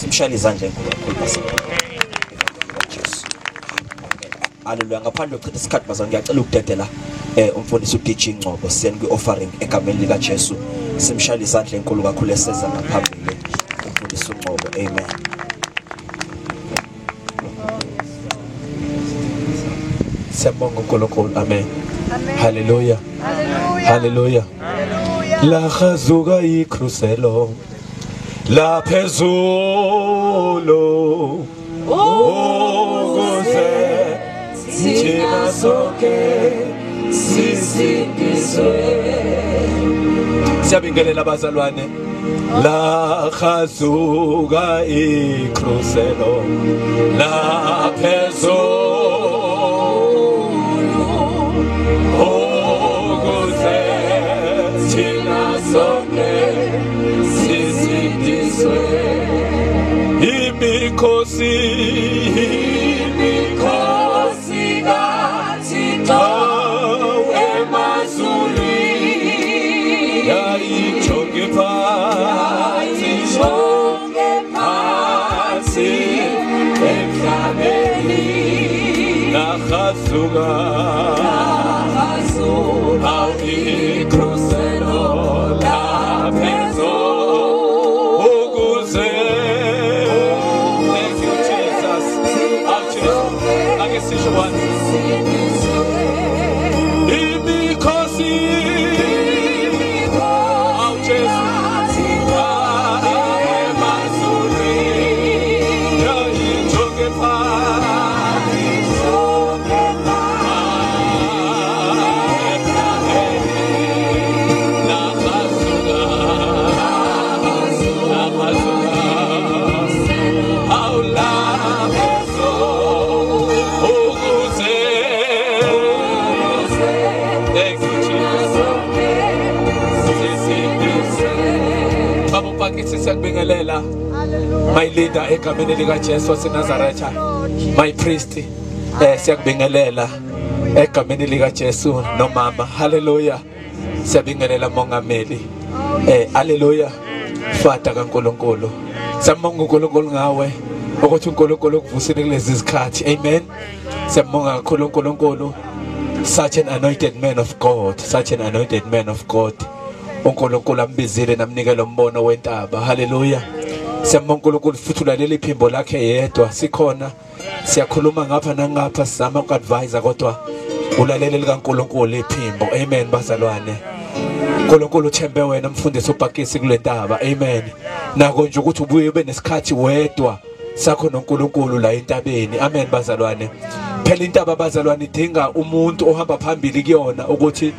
Simshayele izandla enkulu kakhulu bazalwane. Jesu. Haleluya. Ngaphandle kokuchitha isikhathi bazalwane, ngiyacela ukudedela umfundisi uDG Ngcobo siyeni kwi-offering egameni lika Jesu. Simshayele izandla enkulu kakhulu eseza ngaphambili umfundisi uNgcobo. Amen. Siyabonga uNkulunkulu. Amen. Haleluya. Haleluya. La khazuka ikruselo la phezulu ukuze thina sonke sisindiswe. Siyabingelela abazalwane. La khazuka ikruselo la phezulu ukuze thina sonke sisindiswe. Imikhosi, imikhosi kaThixo emazulwini yayijonge phansi, yayijonge phansi emhlabeni. Nakhazuka, nakhazuka ikruselo la phezulu ukuze. Thank you Jesus. Ake sisho one. Imikhosi, awu Jesu, emazulwini yayijonge phansi, nakhazuka, nakhazuka awu la phezulu ukuze. Thank you Jesus. Baba uPakisi, siyakubingelela my leader egameni lika Jesu waseNazaretha, my priest, siyakubingelela egameni lika Jesu nomama. Hallelujah. Siyabingelela mongameli. Hallelujah. Father kaNkulunkulu, siyambonga uNkulunkulu ngawe ukuthi uNkulunkulu ukuvusile kulezi zikhathi. Amen. Siyambonga kakhulu uNkulunkulu. Such an anointed man of God, such an anointed man of God. uNkulunkulu ambizile namnikela umbono wentaba. Hallelujah. Siyambonga uNkulunkulu futhi ulalela iphimbo lakhe yedwa. Sikhona siyakhuluma ngapha nangapha sizama uku-advise, kodwa ulalela likaNkulunkulu iphimbo. Amen bazalwane. uNkulunkulu uthembe wena mfundisi uPakisi kule ntaba. Amen. Nako nje ukuthi ubuye ube nesikhathi wedwa sakho noNkulunkulu la entabeni. Amen bazalwane. Phela intaba bazalwane idinga umuntu ohamba phambili kuyona ukuthi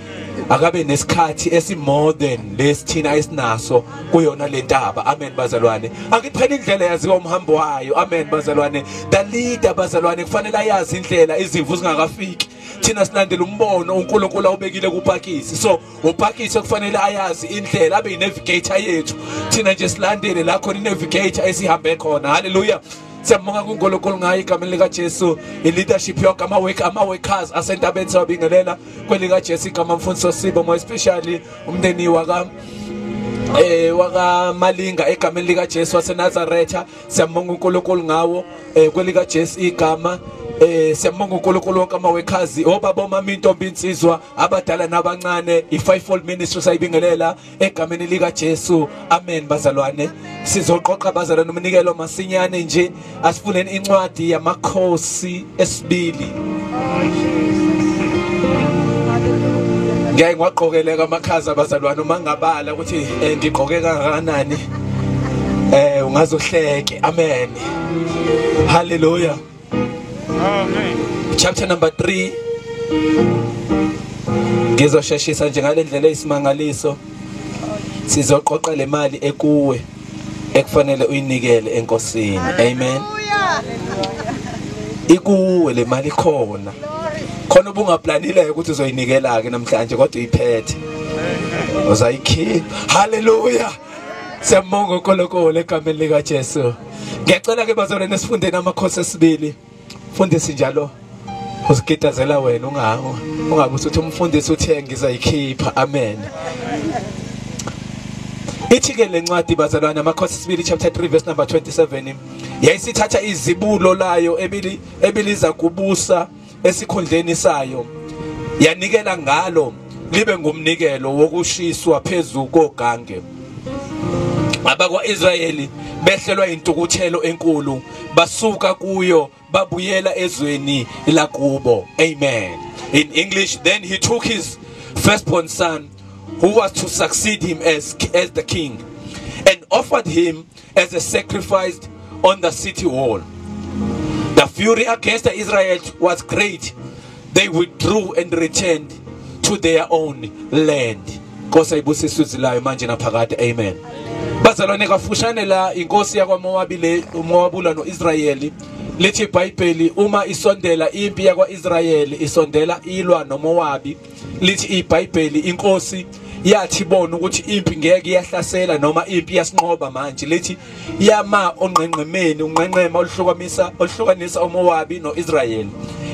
akabe nesikhathi esi more than lesithina esinaso kuyona le ntaba. Amen bazalwane. Angithi phela indlela yaziwa umhambo wayo. Amen bazalwane. The leader bazalwane kufanele ayazi indlela izimvu zingakafiki. Thina silandela umbono uNkulunkulu awubekile kuPakisi. So uPakisi kufanele ayazi indlela, abe yi-navigator yethu. Thina nje silandele la khona i-navigator esihambe khona. Hallelujah. Siyabonga kuNkulunkulu ngayo egameni lika Jesu. I-leadership yonke, ama-workers asentabeni siyabingelela kwelika Jesu igama mfundisi Sibo, more especially umndeni waka waka Malinga egameni lika Jesu waseNazaretha. Siyabonga uNkulunkulu ngawo kwelika Jesu igama. Siyabonga uNkulunkulu wonke ama-workers, obaba, omama, intombi, insizwa, abadala nabancane, i-fivefold ministry sayibingelela egameni lika Jesu. Amen bazalwane. Sizoqoqa bazalwane umnikelo masinyane nje. Asifundeni incwadi yamakhosi esibili. Ngiyaye ngiwagqokeleka amakhaza abazalwane uma ngabala ukuthi ngigqoke kangakanani, ungazohleke. Amen. Hallelujah. Amen. Chapter number 3. Ngizosheshisa nje ngale ndlela eyisimangaliso. Sizoqoqa le mali ekuwe ekufanele uyinikele enkosini. Amen. Ikuwe le mali khona. Khona ubungaplanile ukuthi uzoyinikela ke namhlanje, kodwa uyiphethe. Uzayikhipha. Hallelujah. Siyambonga uNkulunkulu egameni lika Jesu. Ngiyacela ke bazalwane nesifundeni amakhosi esibili. Fundisi njalo uzigidazela wena, ungabe usuthi umfundisi uthe ngizayikhipha. Amen. Ithi ke lencwadi bazalwane, Amakhosi sibili chapter 3 verse number 27, yayisithatha izibulo layo ebiliza kubusa esikhundleni sayo, yanikela ngalo libe ngumnikelo wokushiswa phezu kogange. Abakwa-Israyeli behlelwa intukuthelo enkulu, basuka kuyo babuyela ezweni lakubo. Amen. In English, then he took his firstborn son, who was to succeed him as the king, and offered him as a sacrifice on the city wall. The fury against the Israelites was great. They withdrew and returned to their own land. Nkosi ayibusise izwi layo manje naphakade. Amen. Bazalwane, kafushane la, inkosi yakwaMowabi le, uMowabi noIsrayeli. Lithi iBhayibheli, uma isondela impi yakwaIsrayeli, isondela ilwa noMowabi, lithi iBhayibheli inkosi yathi bona ukuthi impi ngeke iyahlasela noma impi iyasinqoba manje, lithi yama onqenqemeni, unqenqema oluhlukanisa uMowabi noIsrayeli.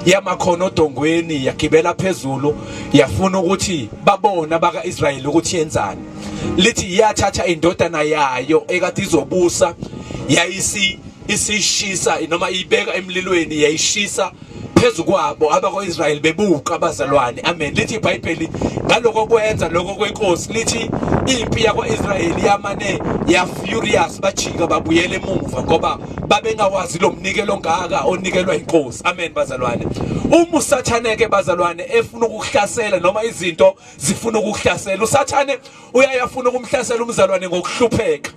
Yama khona odongweni, yagibela phezulu, yafuna ukuthi babone abakaIsrayeli ukuthi yenzani. Lithi yathatha indodana yayo ekade izobusa, yayisi isishisa noma ibeka emlilweni, yayishisa phezu kwabo abakwaIsrayeli bebuka abazalwane. Amen. Lithi iBhayibheli ngaloko kwenza lokho kwenkosi, lithi impi yakwaIsrayeli yamane ya furious, bajika babuyele emuva ngoba babengawazi lo mnikelo ongaka onikelwa inkosi. Amen bazalwane. Uma uSathane ke bazalwane efuna ukuhlasela noma izinto zifuna ukuhlasela, uSathane uyayafuna ukumhlasela umzalwane ngokuhlupheka.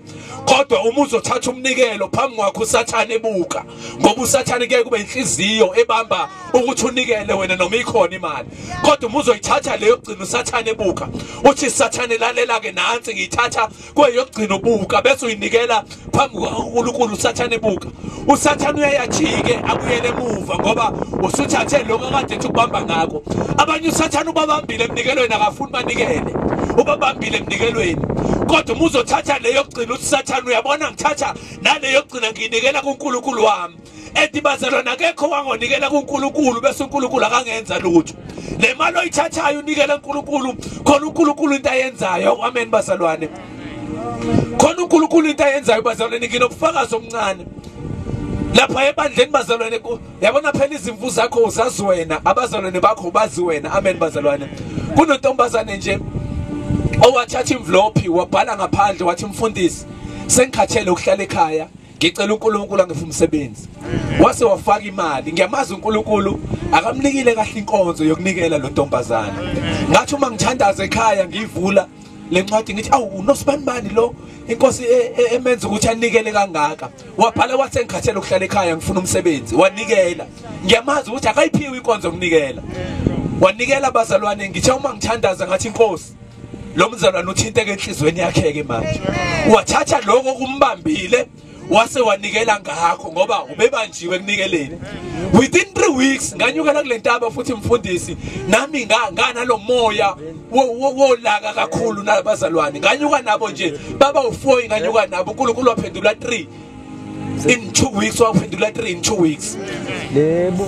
Kodwa uma uzothatha umnikelo phambi kwakho uSathane ebuka, ngoba uSathane kuye kube inhliziyo ebamba ukuthi unikele wena noma ikhona imali. Kodwa uma uzoyithatha leyo gcina uSathane ebuka, uthi Sathane lalela ke nansi ngiyithatha kweyokugcina ubuka, bese uyinikela phambi kukaNkulunkulu uSathane ebuka. uSathane uyayajike abuyele emuva ngoba usuthathe lokho akade ethi ukubamba ngakho. Abanye uSathane ubabambile emnikelweni, akafuni banikele, ubabambile emnikelweni. Kodwa uma uzothatha leyo gcina uthi Sathane uyabona ngithatha naleyo gcina ngiyinikela kuNkulunkulu wami. Ethi bazalwane akekho wangonikela kuNkulunkulu bese uNkulunkulu akangenza lutho. Le mali oyithathayo unikela uNkulunkulu, khona uNkulunkulu into ayenzayo. Amen bazalwane. Khona uNkulunkulu into ayenzayo bazalwane. Nginobufakazi omncane lapha ebandleni bazalwane. Yabona phela izimvu zakho uzazi wena, abazalwane bakho ubazi wena. Amen bazalwane. Kunontombazane nje owathatha imvlophi wabhala ngaphandle wathi, mfundisi sengikhathele ukuhlala ekhaya, ngicela uNkulunkulu angiphe umsebenzi. Wase wafaka imali. Ngiyamazi uNkulunkulu akamnikile kahle inkonzo yokunikela lo ntombazane. Ngathi uma ngithandaza ekhaya ngivula lencwadi ngithi awu uNosibanibani lo inkosi emenza ukuthi anikele kangaka. Wabhala wathi engikhathele ukuhlala ekhaya ngifuna umsebenzi, wanikela. Ngiyamazi ukuthi akayiphiwe inkonzo yokunikela, wanikela bazalwane. Ngithe uma ngithandaza ngathi inkosi lo mzalwane uthinteke enhlizweni yakhe ke manje, wathatha lokho kumbambile wase wanikela ngakho ngoba ubebanjiwe ekunikeleni. Within 3 weeks nganyukela kule ntaba futhi mfundisi, nami nganalo moya wolaka kakhulu nabazalwane, nganyuka nabo nje baba u4, nganyuka nabo. uNkulunkulu waphendula 3 in 2 weeks, waphendula 3 in 2 weeks. Lebo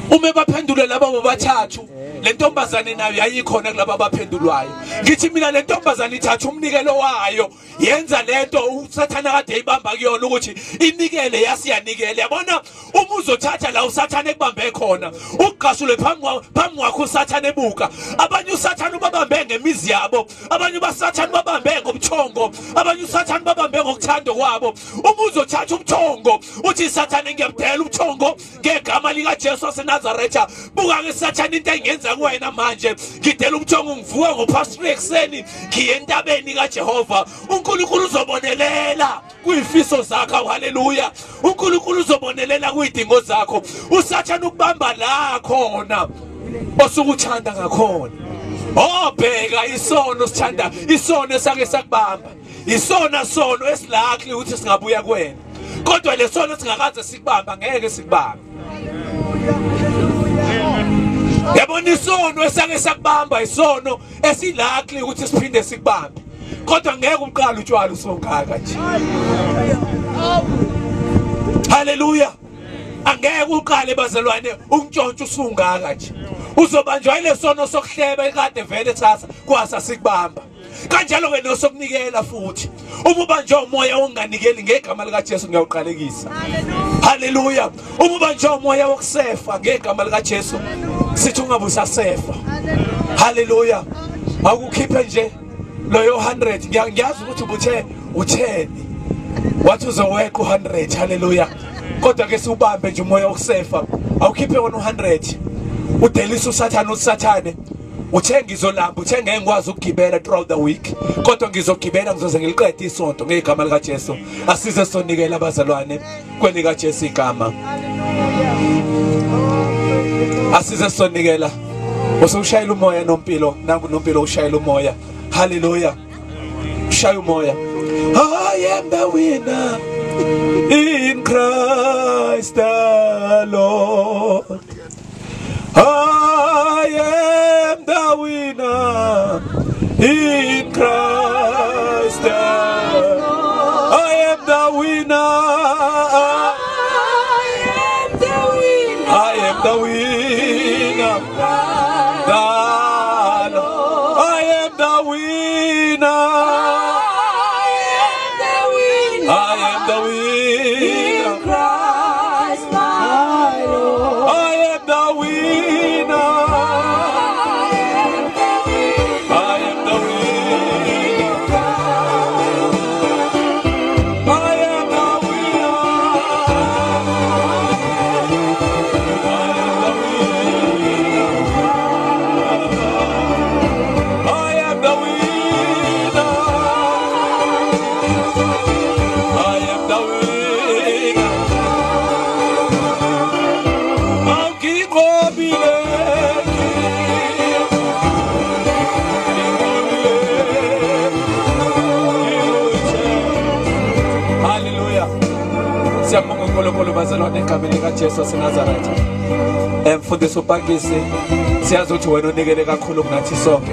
uma baphendule laba bobathathu, le ntombazane nayo yayikhona kulaba abaphendulwayo. Ngithi mina le ntombazane ithatha umnikelo wayo yenza lento uSathane kade eyibamba kuyona ukuthi inikele, yasiyanikele. Yabona uma uzothatha la uSathane ekubambe khona, ugqashule phambi kwakho uSathane ebuka. Abanye uSathane ubabambe ngemizi yabo, abanye ubaSathane babambe ngobuthongo, abanye uSathane babambe ngokuthanda kwabo. Uma uzothatha ubuthongo uthi Sathane ngiyabudela ubuthongo ngegama lika Jesu waseNazaretha, buka ke Sathane into engenza kuwena manje, ngidela ubuthongo ngivuka ngo3 ekuseni ngiye entabeni kaJehova. uNkulunkulu uzobonelela kuyifiso zakho. Haleluya. uNkulunkulu uzobonelela kuyidingo zakho. uSathane ukubamba la khona osukuthanda ngakhona. Oh bheka isono sithanda, isono esake sakubamba, isona sono esilakli ukuthi singabuya kuwena, kodwa lesono singakaze sikubamba ngeke sikubambe. Yabona isono esake sakubamba isono esilakli ukuthi siphinde sikubambe, kodwa ngeke uqale utshwala usongaka nje. Haleluya. Angeke uqale bazalwane ukuntshontsha usungaka nje, uzobanjwa ile sono sokuhleba ekade vele sasa kwasa sikubamba. Kanjalo ke nosokunikela futhi. Uma ubanjwe umoya onganikeli ngegama lika Jesu ngiyawuqalekisa. Hallelujah. Uma ubanjwe umoya wokusefa ngegama lika Jesu sithi ungabe usasefa. Hallelujah. Awukhiphe nje loyo 100. Ngiyazi ukuthi ubuthe utheni. Wathi uzoweqa 100. Hallelujah. Kodwa ke siubambe nje umoya wokusefa. Awukhiphe wona 100. Udelisa uSathane, uSathane uthe ngizolamba, uthe ngeke ngikwazi ukugibela throughout the week, kodwa ngizogibela ngizoze ngiliqede isonto ngegama lika Jesu. Asize sonikela abazalwane kwelika Jesu igama. Asize sonikela. Usushayela umoya nompilo, nangu nompilo ushayela umoya. Hallelujah. Ushaya umoya. I am the winner in Christ the Lord. I am the winner in Christ the Lord. I am the winner. I am the winner. I am the winner. The Lord. I am the winner. I am the winner. I am the winner. In Christ my Lord. I am the winner. I am the winner. I am the winner. I am the winner. I am the winner. I am the winner. I am the winner. Awukinqobile. Hallelujah. Siyabonga uNkulunkulu bazalwane egameni lika Jesu waseNazaretha. Mfundisi uPakisi, siyazi ukuthi wena unikele kakhulu kunathi sonke.